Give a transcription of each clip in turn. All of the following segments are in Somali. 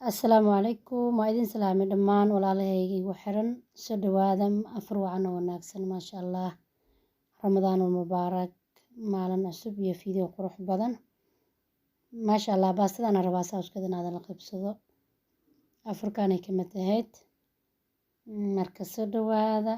Asalaamu calaykum, waa idin salaamay dhammaan walaalahayga igu xiran. Soo dhawaada, afar wacan oo wanaagsan, maasha Allah. Ramadaan mubaarak, maalin cusub iyo video qurux badan, maasha Allah. Baastadana rabaa sauce-keeda inaad la qaybsado, afurkaanay ka mid ahayd. Marka soo dhawaada.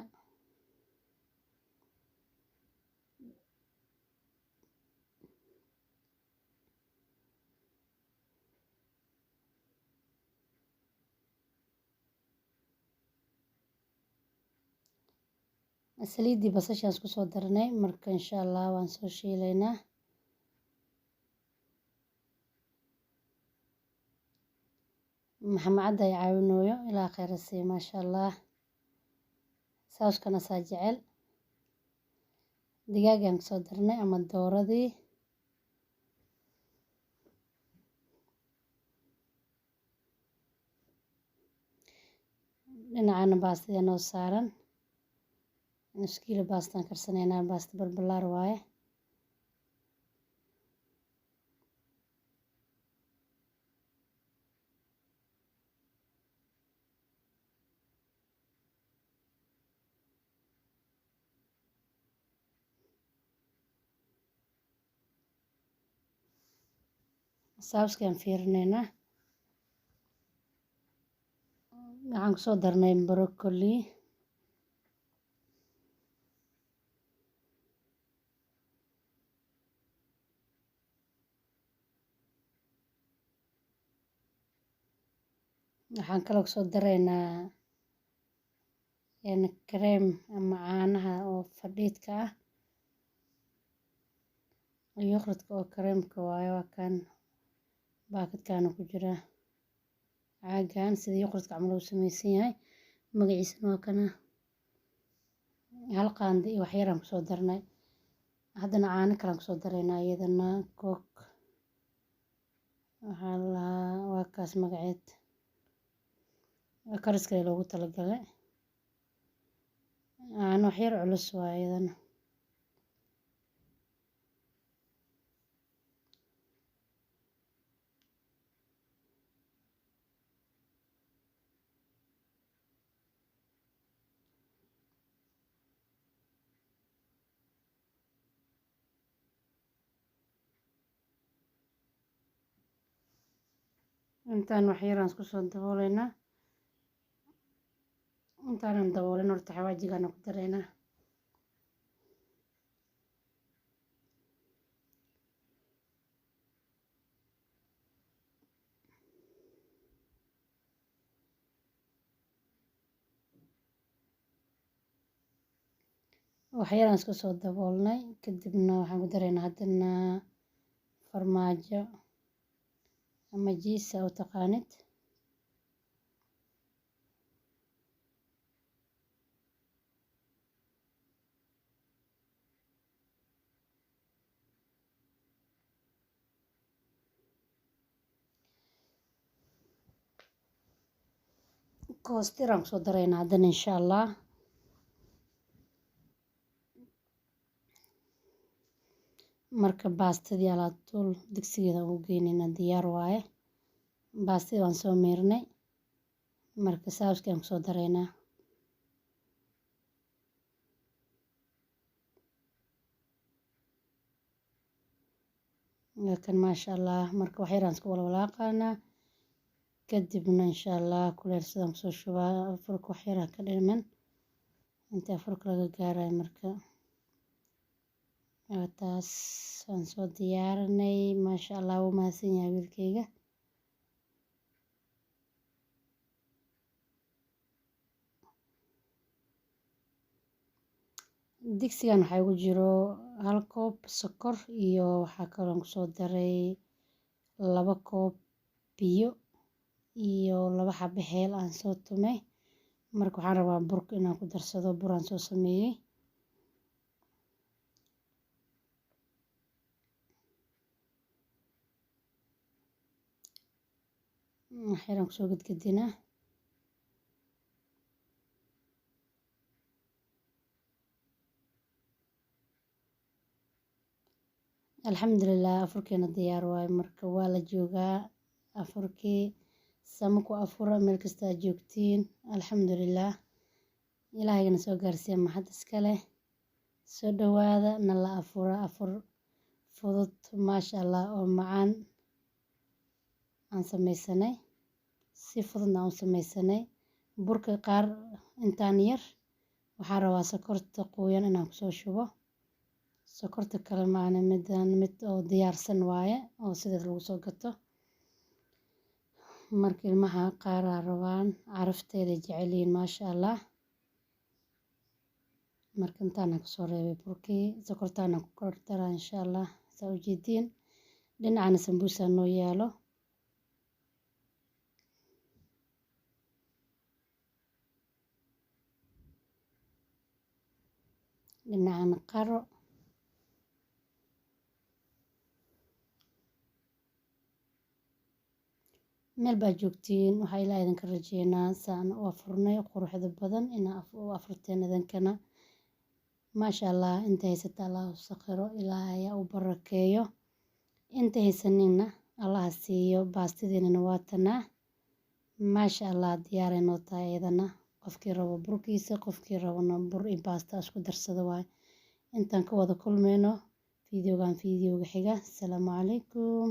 Saliiddii basashaan isku soo darnay, marka insha Allah waan soo shiilaynaa. Maxamacadda ay caawinooyo, ilaa khayra siiyo, maasha Allah. Sauce-kana saa jecel. Digaagaan kusoo darnay ama dooradii. Dhinacana baastadii noo saaran, nus kiilo baastaan karsanaynaa, baasta balbalaar waaye. Sauce-kaan fiirinaynaa. Waxaan kusoo darnay broccoli. Waxaan kaloo kusoo daraynaa cream ama caanaha oo fadhiidka ah, yogurt-ka oo cream-ka waaye. Waa kan baakadkaana ku jira caagan, sida yogurt-ka camal uu samaysan yahay. Magaciisana waa kana. Hal qaando iyo wax yaraan kusoo darnay. Haddana caano kalaan kusoo daraynaa, iyadana Coke waxaa la lahaa, waa kaas magaceed, karis kale loogu talagalay. Caano wax yar culus waa iyadana. Intaan wax yaraan isku soo dabooleynaa. Intaanan daboolin horta xawaajigaana ku daraynaa. Wax yaraan isku soo daboolnay, kadibna waxaan ku daraynaa haddana farmaajo ama cheese u taqaanid. Koostiraan kusoo daraynaa haddana, insha Allah. Marka baastadii alaatuul digsigeeda ugu geynaynaa, diyaar waaye. Baastadii waan soo miirnay, marka sauce-kii kusoo daraynaa. Kan maasha Allah. Marka wax yaraan isku walwalaaqaynaa, kadibna insha Allah kuleel sidaan kusoo shubaa. Afurka wax yaraa ka dhiman inta afurka laga gaarayo. Marka taas waan soo diyaarinay, maasha Allah. Wuu mahadsan yahay wiilkayga. Digsigan waxaa igu jiro hal koob sokor iyo waxaa kaloon kusoo daray 2 koob biyo iyo 2 xabo heel aan soo tumay. Marka waxaan rabaa burka inaan ku darsado, bur aan soo sameeyey. Waxyaraan kusoo gedgedinaa. Alxamdulilah, afurkeena diyaar waaye. Marka waa la joogaa afurkii. Sama ku afura meel kasta aad joogtiin. Alxamdulilah, Ilaahayna soo gaarsiiya mahad iska leh. Soo dhawaada, nala afura afur fudud, maasha Allah, oo macaan aan sameysanay, si fududna aan u sameysanay. Burka qaar intaan yar waxaan rabaa sokorta qoyan inaan kusoo shubo. Sokorta kale maana, midaan mid oo diyaarsan waaye oo sideed lagu soo gato. Marka ilmaha qaaraa rabaan, carafteeda jecel yihiin, maasha Allah. Marka intaana kasoo reebay burkii, sokortaana ku kordaraa, insha Allah. Saa ujeediin, dhinacana sambuusa noo yaalo. Dhinacana qaro. Meel baa joogtiin, waxaa Ilaa idinka rajeynaa saan u afurnay quruxda badan inaa u afurteen idinkana, maasha Allah. Inta haysata Allah u sakhiro, Ilaahay u barakeeyo. Inta haysanina Allaha siiyo. Baastidiinana waa tanaa, maasha Allah, diyaaray noo tahay iyadana. Qofkii rabo burkiisa, qofkii rabona bur iyo baasta isku darsada waaye. Intaan ka wada kulmayno fiidiyogan fiidiyowga xiga, asalaamu calaykum.